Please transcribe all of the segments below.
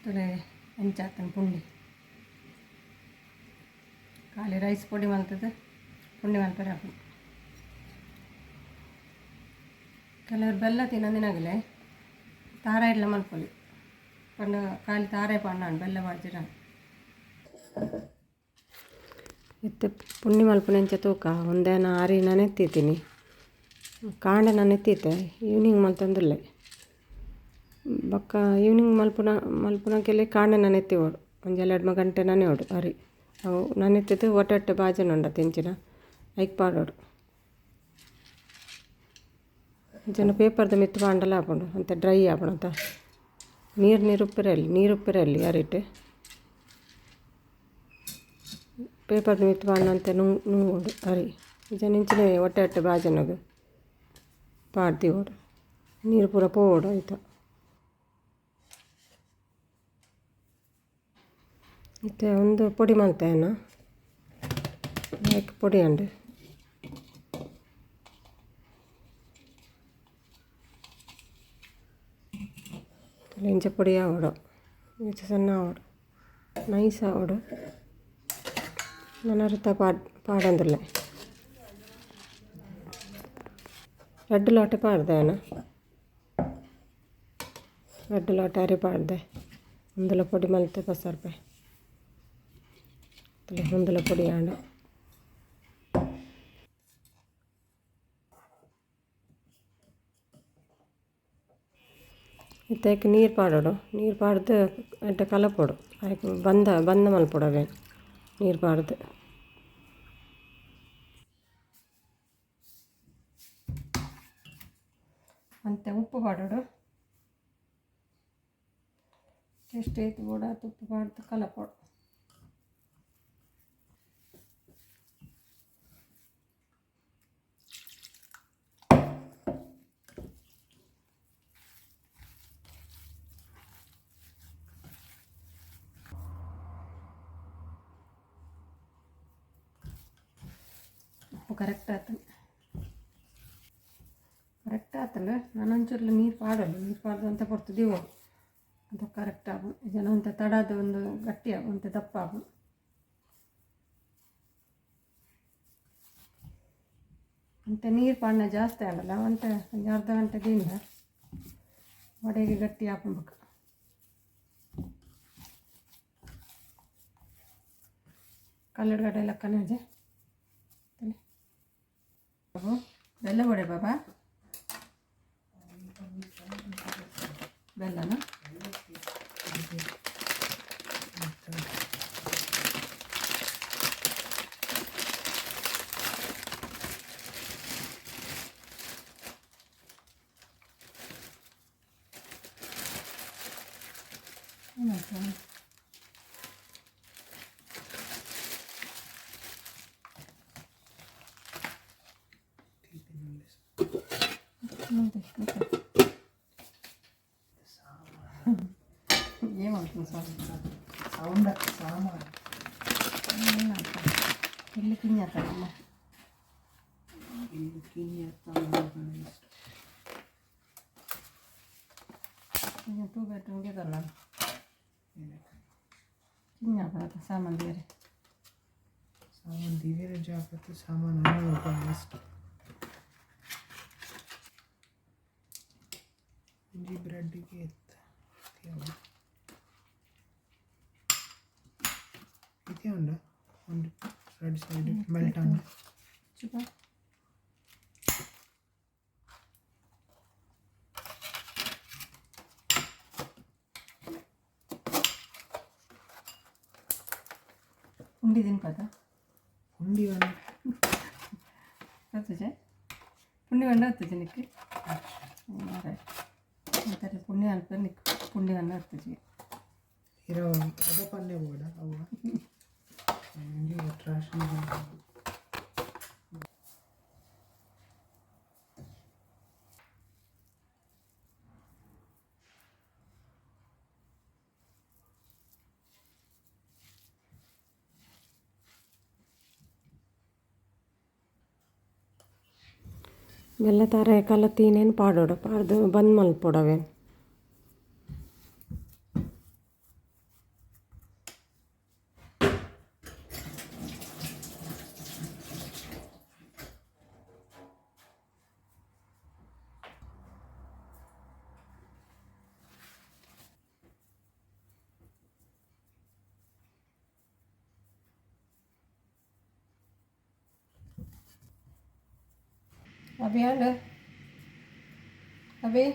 ತುಲೆ ಎಂಚಾತನ ಪುಂಡಿ ಖಾಲಿ ರೈಸ್ ಪೊಡಿ ಮಲ್ತದೆ ಪುಂಡಿ ಮಲ್ಪರೆ ಆಪುಂಡು. ಕೆಲವರು ಬೆಲ್ಲ ತಿನ್ನಂದಿನಾಗಲೇ ತಾರಾಯಿಡ್ಲ ಮಲ್ಪೊಲಿ ಪಂಡ ಖಾಲಿ ತಾರಾಯಿ ಪಾಂಡ ಬೆಲ್ಲ ಪಾಡ್ಜಿರ. ಇತ್ತೆ ಪುಂಡಿ ಮಲ್ಪುನ ಎಂಚ ತೂಕ ಒಂದೇನ ಅರಿ ನೆನೆತ್ತಿತ್ತೀನಿ, ಕಾಂಡೆ ನೆನೆತ್ತಿತ್ತೆ, ಈವ್ನಿಂಗ್ ಮಲ್ತೊಂದುಲ್ಲೆ. ಬೊಕ್ಕ ಈವ್ನಿಂಗ್ ಮಲ್ಪುನ ಮಲ್ಪುನಕೆಲೆ ಕಾಂಡೆ ನೆನೆತ್ತಿವೊಡು, ಒಂಜಿ 2 ಗಂಟೆ ನೆನೆಯೋಡು ಅರಿ. ಅವು ನೆನೆತ್ತಿದ್ದು ಒಟ್ಟೆ ಬಾಜನ ಉಂಡತ್ತೆ ಇಂಚಿನ ಐಕ್ ಪಾಡೋಡು. ಇಂಚಿನ ಪೇಪರ್ದ ಮಿತ್ತ್ ಪಾಂಡಲ ಆಪುಂಡು, ಅಂತೆ ಡ್ರೈ ಆಪುಂಡು ಅಂತ. ನೀರು ನೀರು ಉಪ್ಪಿರಲಿ, ನೀರು ಉಪ್ಪಿರಲಿ ಅರಿಟ್. ಪೇಪರ್ದ ಮಿತ್ತ್ ಪಾಂಡ ಅಂತೆ ನುಂಗುಂಡು ಅರಿ. ಇಂಚನ ಇಂಚಿನ ಒಟ್ಟೆ ಒಟ್ಟೆ ಬಾಜನಗ್ ಪಾಡ್ ದೀವೊಡು, ನೀರು ಪೂರ ಪೋವೊಡು ಐತ. ಇತ್ತೆ ಒಂದು ಪೊಡಿ ಮಲ್ತೇನ, ಐಕ್ ಪೊಡಿ ಅಂಡು. ಇಂಚ ಪೊಡಿ ಆವೊಡು, ಇಂಚ ಸಣ್ಣ ಆವೊಡು, ನೈಸ್ ಆವೊಡು. ನನರ್ತ ಪಾಡೊಂದುಲ್ಲೆ ರಡ್ಡ್ ಲೋಟೆ ಪಾಡ್ದೆ ಯಾನ್, ರಡ್ಡ್ ಲೋಟೆ ಅರಿ ಪಾಡ್ದೆ. ಉಂದುಲ ಪೊಡಿ ಮಲ್ತೆ ಪಸರ್ಪೆ ಉಂದುಲ ಪೊಡಿ ಆಂಡ್. ಇತ್ತೆ ಐಕ್ ನೀರು ಪಾಡೊಡು, ನೀರು ಪಾಡ್ದು ಎಡ್ಡೆ ಕಲಪೊಡು, ಐಕ್ ಬಂದ ಬಂದ ಮಲ್ಪೊಡು ಅವೇನ್ ನೀರು ಪಾಡ್ದು. ಅಂತೆ ಉಪ್ಪು ಪಾಡೊಡು, ಎಷ್ಟು ಐತು ಬೋಡ ಉಪ್ಪು ಪಾಡ್ದು ಕಲಪೊಡು. ಉಪ್ಪು ಕರೆಕ್ಟ್ ಆತಂಡು, ಕರೆಕ್ಟ್ ಆತಂಡು. ನಾನೊಂಚೂರ್ಲ ನೀರು ಪಾಡೋದು, ನೀರು ಪಾಡ್ದು ಅಂತ ಪೊರ್ತು ದೀವೊಡು, ಅದು ಕರೆಕ್ಟ್ ಆಪುಂಡು. ಜನ ಒಂತೆ ತಡಾದ ಒಂದು ಗಟ್ಟಿ ಆಪುಂಡು, ಒಂತೆ ದಪ್ಪ ಆಪುಂಡು. ಅಂತೆ ನೀರು ಪಾಡ್ನ ಜಾಸ್ತಿ ಆಂಡಲ ಒಂತೆ ಒಂಜಿ ಅರ್ಧ ಗಂಟೆ ದೀಂಡ ವಡೆಗೆ ಗಟ್ಟಿ ಆಪುಂಡು. ಕಲ್ಲಡ್ ಗಡ್ಡೆ ಲೆಕ್ಕನೆ ಬೆಲ್ಲ ವಡೆ ಬಾಬಾ, ಬೆಲ್ಲನ ఏమవుతుంది సార్? సౌండ్ సామాన్ ఇల్లు కింజేస్తానమ్మా, ఇల్లు క్లీన్ చేస్తాను. కొంచెం 2 బెడ్రూమ్ తన్నాను కింజ సామాన్ వేరే సామాన్ దివేరే జాగ్రత్త సామాన్ అనేది ఇష్టం. ಒಂಜಿ ಬ್ರೆಡ್ಗೆ ಇತ್ತೆ ಉಂಡ ಒಂದು ರೆಡ್ ಸೈಡ್ ಮೆಲ್ಟ್ ಆಂಡ. చూపా ಉಂಡಿ ತಿನ್ಪದ ಉಂಡಿ ಒಂದು ಗೊತ್ತುಜೆ ಪುಂಡಿ వంಡ వస్తుంది నీకు? ಸರಿ, ಪುಣ್ಯ ಅಲ್ಪ ನಿಕ್ ಪುಂಡಿ వంಡ వస్తుంది. ಇರೋ ಅದ ಪನ್ನೆ ಬೋಡ ಅವ ಒಂಜಿ ಟ್ರಾಶ್. ಬೆಲ್ಲ ತಾರಾಯಿ ಕಲತ್ತೀನೇನು ಪಾಡೋಡು, ಪಾಡ್ದು ಬಂದ್ ಮಲ್ಪೊಡು ಅವೇನು. ಅಭಿ ಅಂಡ Abhi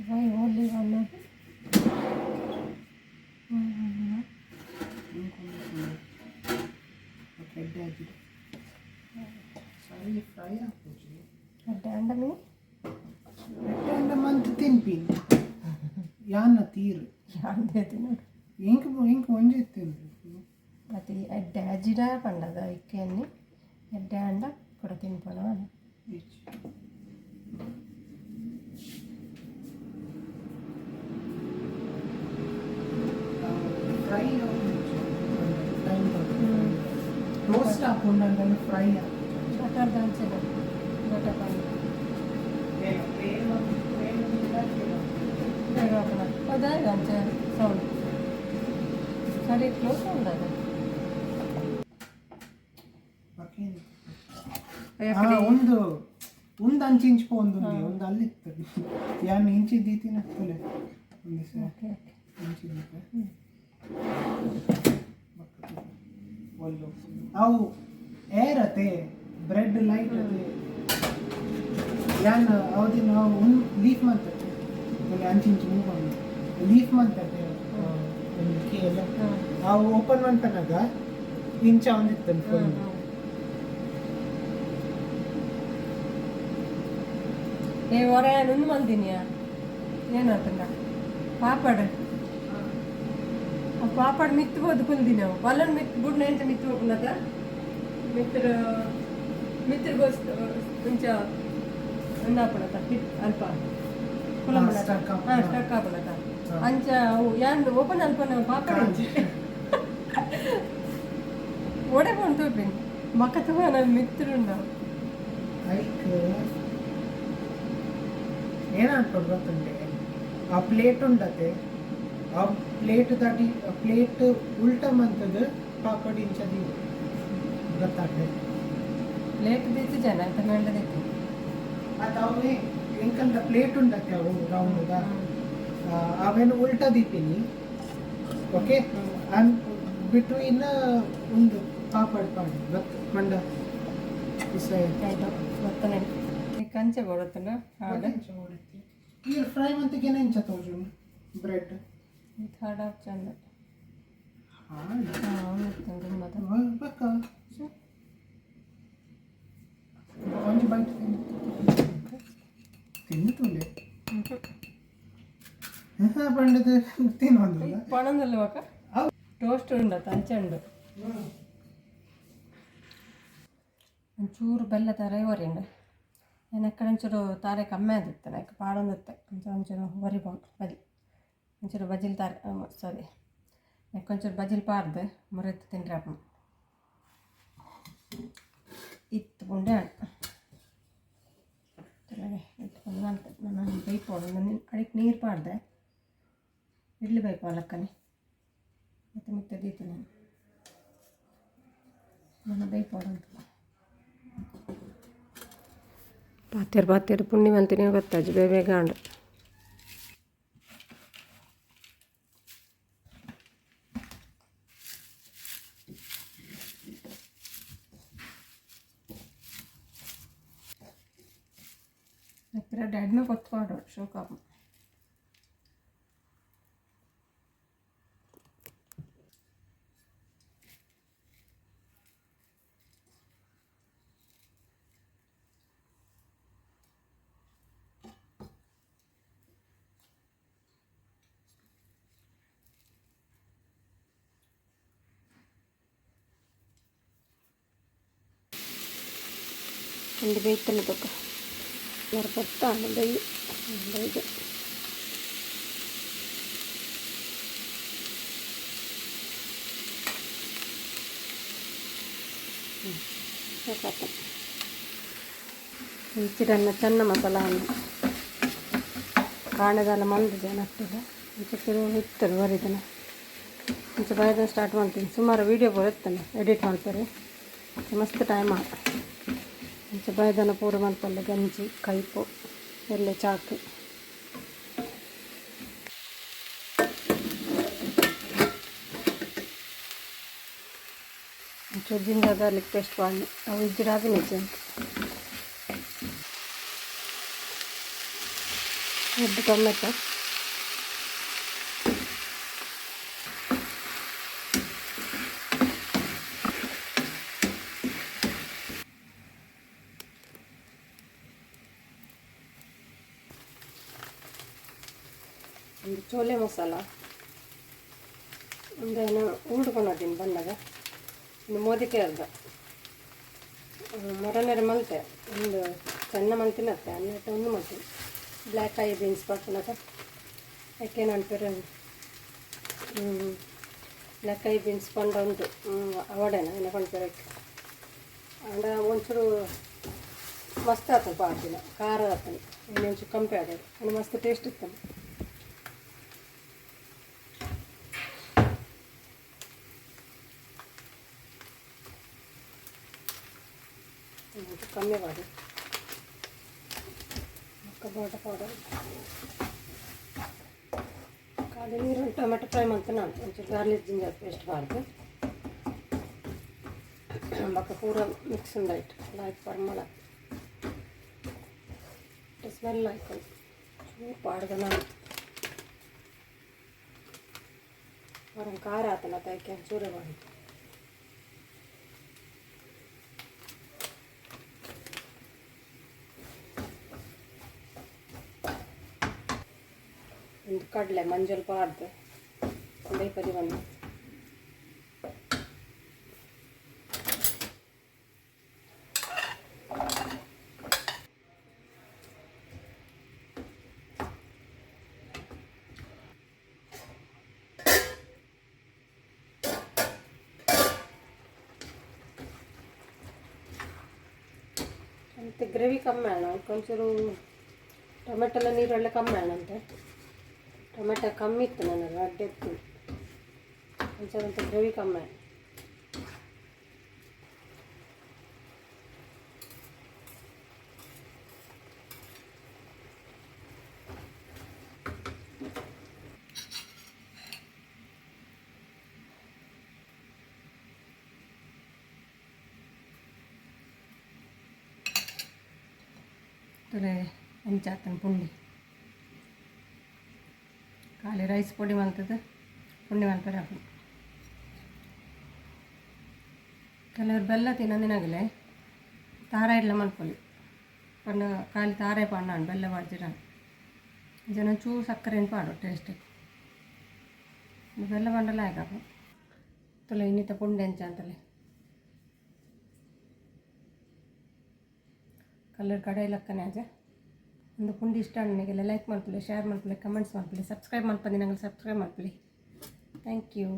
Why only one? Why only one? ಎಡ್ಡೆ ಆಗಿದೆ ಸರಿ ಫ್ರೈ ಆಪುಜಿ. ಎಡ್ಡೆ ಅಂಡ ಮೀ. ಎಡ್ಡೆ ಅಂಡ ಮಂತ್ ತಿನ್ಪಿನಿ ಯಾನ ತೀರು. ಯಾಂದೇತಿ ನೋಡು. ಎಂಕ್ ಎಂಕ್ ಒಂಜಿ ತಿನ್ರಿ. ಅದು ಎಡ್ಡೆ ಅಜಿಡ ಪಂಡದ ಇಕ್ಕೆನ್ನಿ ಎಡ್ಡೆ ಅಂಡ ಕೂಡ ತಿನ್ಪಣ. ಫ್ರೈ ಟೈಮ್ ಟೋಸ್ಟ್ ಹಾಕೊಂಡು ಫ್ರೈ. ಬಟರ್ ದಾಲ್ಚಿನ ಬಟರ್ ಪಂಡ ಅದಾಯ ಅಂಚೆ ಸೌಂಡ್ ಸರಿ ಕ್ಲೋಸ್ ಉಂಡದ. ಒಂದು ಒಂದು ಅಂಚು ಇಂಚು ಒಂದು ಒಂದು ಅಲ್ಲಿತ್ತು ಯಾನ್ ಇಂಚಿ ದೀತಿನ ತುಲೆ ಒಂದು ಸಲ. Okay okay. ಇಂಚಿ ದೀಪ ಒಲ್ಲು ಅವು ಏರ್ ಅತೆ ಬ್ರೆಡ್ ಲೈಟ್ ಅತೆ ಯಾನ್ ಅವದಿ ನಾವು ಒಂದು ಲೀಫ್ ಮಂತತೆ ತುಲೆ ಅಂಚಿ ಇಂಚು ಮೂವ್ ಮಾಡಿ ಲೀಫ್ ಮಂತತೆ ಒಂದು ಕೇಲ್ ಅವು ಓಪನ್ ಮಂತನಾಗ ಇಂಚ ಒಂದಿತ್ತು ಫುಲ್. ಏ ಹೊರ ಒಂದು ಮಲ್ದಿನಿಯಾ ಏನಾತಂಡ ಪಾಪಡ್ ಆ ಪಾಪಡ್ ಮಿತ್ಬೋದು ಕುಲ್ದಿ ನಾವು ಬಲ್ಲನ್ ಮಿತ್ ಬುಡ್ನ ಎಂಚ ಮಿತ್ತು ಹೋಗ್ನದ ಮಿತ್ರ ಮಿತ್ರ ಗೋಸ್ ಇಂಚ ಒಂದಾಪಣತ ಪಿಟ್ ಅಲ್ಪ ಕುಲಂಬಣತ. Stuck up. ಹಾಂ ಸ್ಟಕ್ ಆಪಣತ ಅಂಚ ಅವು ಯಾನ್ ಓಪನ್ ಅಲ್ಪನ ಪಾಪಡ್ ಇಂಚ ಒಡೆ ಪೋನ್ ತೂಪಿನ್ ಮಕ್ಕ ತೂವ ನಾನು ಮಿತ್ರುಂಡ. ಐಕ್ ಏನಾಗ್ತದೆ ಗೊತ್ತುಂಟೆ ಆ ಪ್ಲೇಟ್ ಉಂಡತೆ ಆ ಪ್ಲೇಟ್ ದಾಟಿ ಆ ಪ್ಲೇಟ್ ಉಲ್ಟಾ ಮಂತದ ಪಾಪಡಿ ಇಂಚ ದೀವು ಗೊತ್ತಾಗ್ತದೆ. ಪ್ಲೇಟ್ ದೀತಿ ಜನ ಅಂತ ಮೇಲ್ಡ ದೀತಿ. ಅದು ಅವೇ ಎಂಕಲ್ದ ಪ್ಲೇಟ್ ಉಂಡತೆ ಅವು ರೌಂಡ್ದ ಅವೇನು ಉಲ್ಟಾ ದೀಪಿನಿ ಓಕೆ ಅನ್ ಬಿಟ್ವೀನ್ ಒಂದು ಪಾಪಡ್ ಪಾಡಿ ಗೊತ್ತು ಮಂಡ ಇಸ. ಆಯ್ತು ಗೊತ್ತನೆ ಈ ಕಂಚೆ ಬರುತ್ತಲ್ಲ ಹಾಡು. ಈ ಫ್ರೈ ಮಂತಿಗೆ ಎಂಚ ತೋಜುಂಡು ಬ್ರೆಡ್. ಇದು ಹಾಡು ಚಂದ. ಹಾಡು. ಹಾಂ ತುಂಬ. ಬಕ್ಕ ಒಂಜಿ ಬೈಟ್ ತಿನ್ನು ತಿನ್ನು ತುಲೆ ಪಂಡದ ತಿನ್ನೊಂದಿಲ್ಲ. ಪಣಂದಲ್ಲ ಬಕ್ಕ ಟೋಸ್ಟ್ ಉಂಡ ಅಂಚೆ ಉಂಡು ಒಂಚೂರು ಬೆಲ್ಲ ತಾರೆ ಒರಿಂಡು ಎನಕ್ಕಡೆ ಒಂಚೂರು ತಾರೆ ಕಮ್ಮಿ ಆದಿತ್ತು ನಾಯ್ಕ ಪಾಡೊಂದಿತ್ತೆ ಅಂಚ ಒಂಚೂರು ಒರಿ ಬಜಿ ಒಂಚೂರು ಬಜಿಲ್ ತಾರೆ ಸಾರಿ ಒಂಚೂರು ಬಜಿಲ್ ಪಾರ್ದು ಮುರಿತು ತಿಂಡ್ರೆ ಅಪ್ಪ ಇತ್ತು ಪುಂಡೆ ಇತ್ತು ನಾನು ಬೈಪೋಡು ಅಡಿಗೆ ನೀರು ಪಾಡ್ದೆ ಇಡ್ಲಿ ಬೇಕು ಅಲಕ್ಕನೆ ಮತ್ತೆ ಮಿತ್ತ ದೀತಿ ನಾನು ನನ್ನ ಬೈಪೋಡು ಅಂತ ಪಾತೇರು ಪಾತೇರು ಪುಣ್ಯ ಅಂತೀನಿ ಗೊತ್ತಾಜಿ ಬೇಗ ಬೇಗ ಅಂಡು. ಬ್ರೆಡ್ ಎಡ್ಮೆ ಕೊತ್ಪಾಡು ಶೋಕಾಪ. ಒಂದು ಬೇಯ್ತಲ್ಲ ತಕ್ಕ പൊത്താണ് ബൈ ബൈ ಇಂಚಿರನ್ನ ಚೆನ್ನ ಮಸಾಲ ಅನ್ನ ಕಾಣದಲ್ಲ ಮಂದು ಜನ ಆಗ್ತದೆ ಇಂಚಿತ್ತಿರು ಇತ್ತರು ಬರಿದನ ಇಂಚ ಬೈದ ಸ್ಟಾರ್ಟ್ ಮಾಡ್ತೀನಿ ಸುಮಾರು ವೀಡಿಯೋ ಬರುತ್ತಾನೆ ಎಡಿಟ್ ಮಾಡ್ತಾರೆ ಮಸ್ತ್ ಟೈಮ್ ಇಂಚ ಬೈದನ ಪೂರ ಮಲ್ಪಲ್ಲ ಗಂಜಿ ಕೈಪು ಎಲ್ಲ ಚಾಕು. ಒಂಚೂರು ಜಿಂಜರ್ ಗಾರ್ಲಿಕ್ ಪೇಸ್ಟ್ ಪಾಡ್ನೆ ಅವು ಇಜ್ಜಿಡ ಆಪಿನಿಜ್ಜಿ ಅಂಕ್. ರಡ್ಡ್ ಟೊಮೆಟೊ. ಒಂದು ಚೋಲೆ ಮಸಾಲ ಉಂದೆನ್ ಊರ್ಡ್ಕೊನದಿನ ಬನ್ನಗ ಒಂದು ಮೋದಿಕೆ ಅರ್ಧ ಮೊರನೆರೆ ಮಲ್ತೆ ಒಂದು ಸಣ್ಣ ಮಲ್ತಿನತ್ತೆ ಅನ್ನಟ ಒಂದು ಮಲ್ತೀನಿ ಬ್ಲ್ಯಾಕ್ I beans ಪಾಡ್ಪುನಗ ಐಕೇನು ಅನ್ಪೆರ್ ಬ್ಲ್ಯಾಕ್ I beans ಪಂಡ ಉಂಟು ಅವಡೆನ ಏನ ಪನ್ಪೆರ್ ಐಕ್ ಆಂಡ ಒಂಚೂರು ಮಸ್ತ್ ಆತುಂಡು ಪಾಡ್ದಿನ ಖಾರ ಆತುಂಡು ಎಣ್ಣೆ ಒಂಚೂರು ಕಂಪೆ ಆದವು ಆಂಡ ಮಸ್ತ್ ಟೇಸ್ಟ್ ಇತ್ತುಂಡು. ಕಮ್ಮಿ ಮಾಡಿ ಬೊಕ್ಕ ಪೌಡರ್ ಖಾಲಿ ನೀರು ಟೊಮೆಟೊ ಫ್ರೈ ಮಂತನ ಒಂಚೂರು ಗಾರ್ಲಿಕ್ ಜಿಂಜರ್ ಪೇಸ್ಟ್ ಪಾಡ್ದು ಬೊಕ್ಕ ಪೂರ ಮಿಕ್ಸ್ ಉಂಡಾಯ್ತು ಲಾಯ್ಕ್ ಪರಿಮಳ ಸ್ಮೆಲ್ ಆಯ್ಕೊಂಡು ಚೂರು ಪಾಡ್ದು ನಾನು ಹೊರಗೆ ಖಾರ ಆತಲ್ಲ ತೈಕೆ ಚೂರೇ ಮಾಡಿ. ಒಂದು ಕಡಲೆ ಮಂಜಲ್ ಪಾಡ್ದು ಬೇಪದಿ ಒಂದು ಮತ್ತು ಗ್ರೇವಿ ಕಮ್ಮಿ ಆಣ ಒಂಚೂರು ಟೊಮೆಟೊ ಎಲ್ಲ ನೀರೆಲ್ಲ ಕಮ್ಮಿ ಆಣಂತೆ. ಟೊಮೆಟೊ ಕಮ್ಮಿ ಇತ್ತು ನನಗೆ ಅಡ್ಡೆ ಇತ್ತು ಒಂಚೂರು ಗ್ರೇವಿ ಕಮ್ಮಿ. ತೂಲೆ ಅಂಚಾತನ ಪುಂಡಿ ಖಾಲಿ ರೈಸ್ ಪೊಡಿ ಮಲ್ತದ ಪುಂಡಿ ಮಲ್ಪೆರೆ ಆಪುಂಡು. ಕೆಲವರು ಬೆಲ್ಲ ತಿನ್ನಂದಿನಾಗಲೆ ತಾರಾಯಿಡ್ಲ ಮಲ್ಪೊಲಿ ಪಂಡ ಖಾಲಿ ತಾರಾಯಿ ಪಾಡ್ನಾಂಡ್ ಬೆಲ್ಲ ಪಾಡ್ಜಿಡ ಜನ ಚೂರು ಸಕ್ಕರೆನ್ ಪಾಡು ಟೇಸ್ಟ್ ಬೆಲ್ಲ ಪಾಂಡಲ ಲಾಯ್ಕ್ ಆಪುಂಡು. ತೂಲೆ ಇನ್ನಿತ ಪುಂಡಿ ಎಂಚ ಅಂತಲೆ ಕಲರ್ ಕಡೆ ಲಕ್ಕನೆ ಆಜ. ಒಂದು ಪುಂಡಿ ಇಷ್ಟ ಆಂಡ ಲೈಕ್ ಮಲ್ಪುಲೆ, ಶೇರ್ ಮಲ್ಪುಲೆ, ಕಮೆಂಟ್ಸ್ ಮಲ್ಪುಲೆ, ಸಬ್ಸ್ಕ್ರೈಬ್ ಮಲ್ಪಂದಿನಗಲ್ ಸಬ್ಸ್ಕ್ರೈಬ್ ಮಲ್ಪುಲೆ. Thank you.